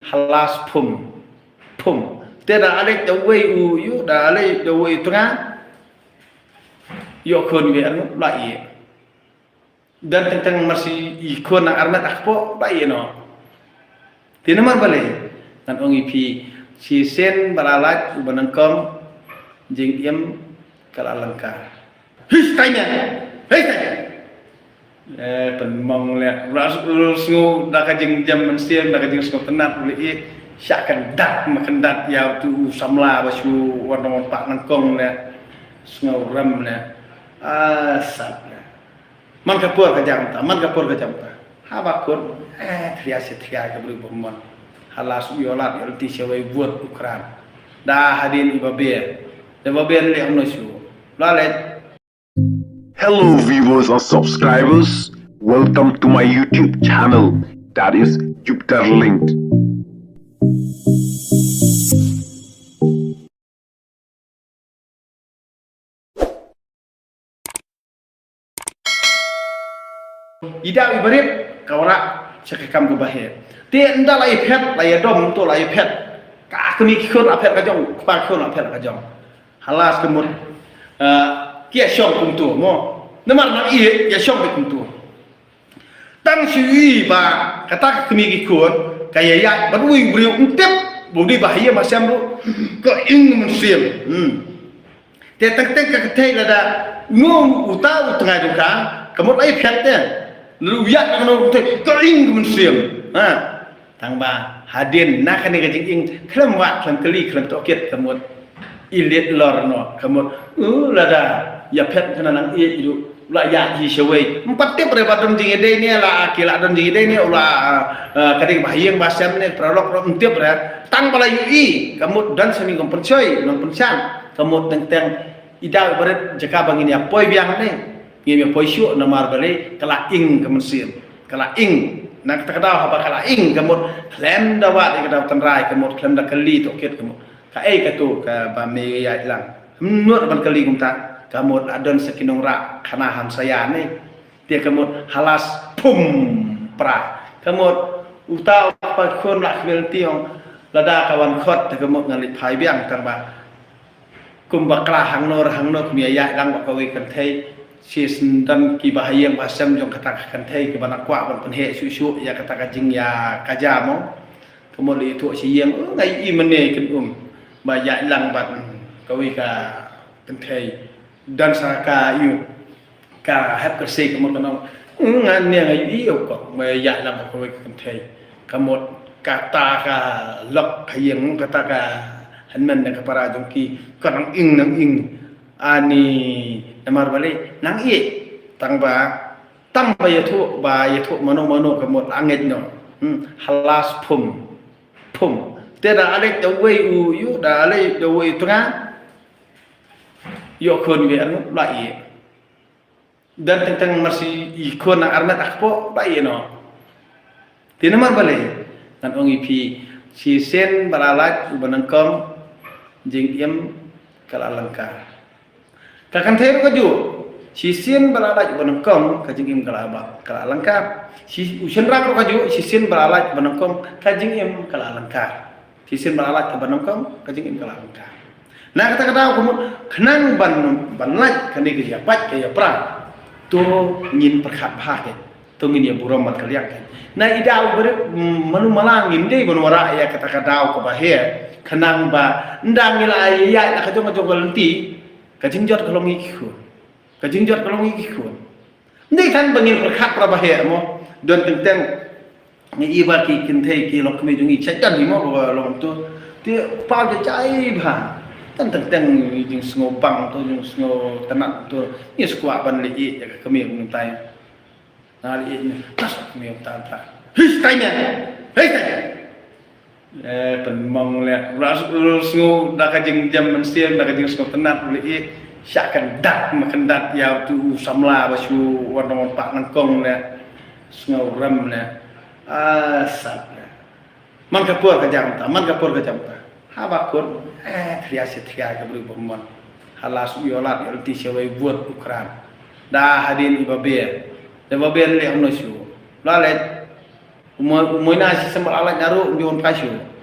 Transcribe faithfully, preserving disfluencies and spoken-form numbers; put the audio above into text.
Halas phum. Phum. Te da leit da uwei u ïu, da leit da uwei u tnga. Ïoh khun wei arngut la ïeh. Don teng teng marsi i khun nang armet ah kpoh ba ïeh noh. Te namar balei? Ngan ong ïa phi, shisien ba la lait uba nyngkong jingim ka la lyngkar. His tanya. His tanya. Eh, pynmong leh. Ras ul sngew da ka jingjam mynsiem, da ka jingsngewtynnat leh. Sha kyndat ma kyndat ïa utu u samla ba shu wan wan pak nyngkong leh. Sngew rem leh. Ah, sat leh. Man ka por ka jam ta, man ka por ka jam ta. Haba khun, eh, thria se thria ka briew ba mon. Hala su ïoh lad ïoh lynti shawei buot u kran. Da hadien i ba ber. Da ba ber leh ong no shu. La leh. Hello viewers and subscribers. Welcome to my YouTube channel, that is Jupiter Linked. I dei i barit ka wanrah sha ka kam kaba heh. Te ynda la ïaphet, la ïadom to la ïaphet. Ka kmie ki khun la phet ka jong, kpa ki khun la phet ka jong. Halas ka mut, eh, ki ïashong kumto mo. Namar nang ïeit ïashong kumto. Tang shu i ba kata ka kmie ki khun ka ïaïaid bad uwei u briew, ym tip ba u dei ba ha ïing ba sem ruh, ka ing mynsiem. Hmm. Te teng teng ka kynthei lada uno uta u tnga jong ka, ka mut ai phet te. Lada u ïaid na kano kynthei, ka ing mynsiem. Ha. Tang ba hadien na kane ka jinging khlem wad, khlem kylli, khlem tohkit, ka mut i leit lor noh, ka mut, uh, lada ïaphet kane nang ïeit ruh la ïaid hi shawei. Ym pat tip re ba don jingïadei ne la, ki la don jingïadei ne u la, ah, ah, ka dei ba ha ïing ba sem ne paralok ruh ym tip re. Tang ba la ïohi, ka mut don sa nongpynshoi, nongpynshan, ka mut teng teng i dei i barit jaka ba ngin ïa poi biang ne. Ngim ïa poi shuh namar balei, ka la ing ka mynsiem. Ka la ing. Na kata ka daw haba ka la ing ka mut khlem da wad ïa ka daw tynrai, ka mut khlem da kylli tohkit, ka mut kaei kato kaba me ïaid lang. Hynrei ban kylli kumta, ka mut la don sa ki nongrah khana hamsaïa ne. Te ka mut halas phum pra. Ka mut uta u kpa khun la khmih lynti ong lada ka wan khot te ka mut ngan leit phai biang tang ba Kumba kla hangno re hangno kum ïa ïaid lang bad kawei ka kynthei, shisien don kiba ha ïing ba ha sem jong kata ka kynthei kiba nang kwah ban pynheh shuh shuh ïa kata ka jingïakajia mo. Ka mut leit ïathuh sha ïing, oh, nga ïohi mynne kynum ba ïaid lang bad kawei ka kynthei. Don sa ka ïu ka hep ka sei ka mut ka nong, "Hmm, nga ne nga ïohi ïa u kong, me ïaid lang bad kawei ka kynthei." Ka mut kata ka lok ha ïing, kata ka hynmen ka para jong ki, ka nang ing nang ing. Ani namar balei nang ïeit, tang ba, tang ba ïathuh, ba ïathuh mano mano ka mut angeit noh. Hmm, halas phum, phum. Te da leit da uwei u ïu, da leit da uwei u tnga. Ïoh khun wei arngut la ïeit. Don teng teng marsi i khun nang armet ah kpoh ba ïeh noh. Te namar balei? Ngan ong ïa phi, shisien ba la lait uba nyngkong, jingim ka la lyngkar. Ka kynthei ruh kajuh, shisien ba la lait uba nyngkong, ka jingim ka la ba, ka la lyngkar. Shi, u shynrang ruh kajuh, shisien ba la lait uba nyngkong, ka jingim ka la lyngkar. Shisien ba la lait kaba nyngkong, ka jingim ka la lyngkar. Na kata ka daw ka mut, khnang ban, ban lait kane ka ïapait ka ïapra. To ngin pyrkhat bha keiñ. To ngin ïa burom ban kylliang keiñ. Na i daw barit, mm, mano mala ngim dei ban wanrah ïa kata ka daw kaba heh. Khnang ba, ynda ngi la ïaid la ka jong ka jong ka lynti, ka jingjot ka long ïa ki khun. Ka jingjot ka long ïa ki khun. Ym dei tang ba ngin pyrkhat para ba heh mo. Don teng teng. Ngi i ba ki kynthei ki lok kmie jong ngi, shait don hi mo ba long tu. Te paw jai jai bha. Tang tang tang jingsngewbang tu, jingsngewtynnat tu. Ngi sngewkwah ban leh ïa ka kmie kumta. Na leh ïa ne, tas kmie kumta kumta. His tanya. His tanya. Eh, pynmong leh. Ras ul sngew da ka jingjam mynsiem, da ka jingsngewtynnat leh ïa. Shah kyndat ma kyndat ïa utu u samla ba shu wan wan pak nyngkong leh. Sngew rem leh. Ah, sat leh. Man ka por ka jam ta, man ka por ka jam ta. Haba khun, eh, thria se thria ka briew ba mon. Hala su ïoh lad ïoh lynti shawei buot u kran. Da hadien i ba ber. Da ba ber leh ong no shu. La leh. Umoi, umoi na si sembal alai naru, umbi on kasyu.